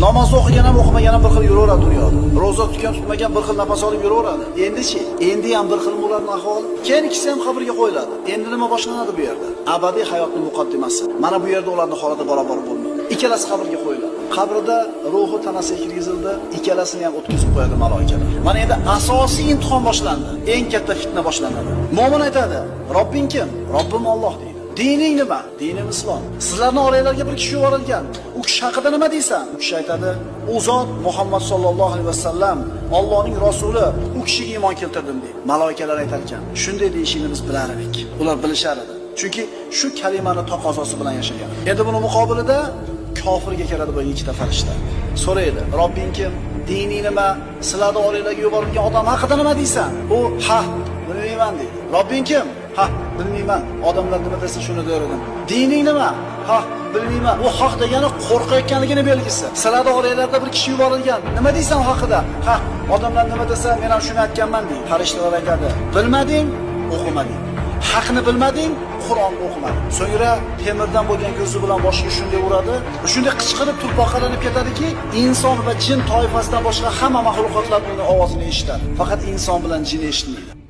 Namoz o'qigan ham o'qimagan ham bir xil yuraveradi dunyoda. Ro'za tutgan tutmagan bir xil nafas olib yuraveradi. Endi-chi? Endi ham bir xil ularning ahvoli. Keyin ikkisi ham qabrga qo'yiladi. Endi nima boshlanadi bu yerda? Abadiy hayotning muqaddimasi. Mana bu yerda ularning holati barobar bo'lmaydi. Ikkalasi qabrga qo'yiladi. Qabrda ruhi tanasiga kirgizildi, ikkalasini ham o'tkazib qo'yadi maloikalar. Mana endi asosiy imtihon boshlandi. Eng katta fitna boshlanadi. Mo'min aytadi: "Robbing kim?" "Robbim Alloh" deydi. Dining nima? Dinim islom. Sizlarning oranglarga bir kishi yuborilgan. U kishi haqida nima deysan? U kishi aytadi: "U zot Muhammad sallallohu alayhi vasallam, Allohning rasuli, u kishiga iymon keltirdim" deydi. Maloikalar aytar ekan: "Shunday deyishingni biz bilar edik." Ular bilishar edi. Chunki shu kalimani taqozosi bilan yashagan. Endi buni muqobilida kofirga keladi bu ikkita farishta. So'raydi: "Robbing kim? Dining nima? Sizlarni oranglarga yuborilgan odam haqida nima deysan?" U: "Ha, bilmayman" deydi. "Robbing kim?" "Ha, bilmayman. Odamlar nima desa shuni der edim." "Dining nima?" "Ha, bilmayman." U haq degani qo'rqayotganligini belgisi. Sizlarni oranglarda bir kishi yuborilgan. Nima deysan u haqida? "Ha, odamlar nima desa men ham shuni aytganman" deydi. Farishtalar aytadi: "Bilmading, o'qimading. Haqni bilmading, Qur'onni o'qimading." So'ngra temirdan bo'lgan ko'zi bilan boshiga shunday uradi, shunday qichqirib turpoqalanib ketadiki, inson va jin toifasidan boshqa hamma maxluqotlar uni ovozini eshitadi. Faqat inson bilan jin eshitmaydi.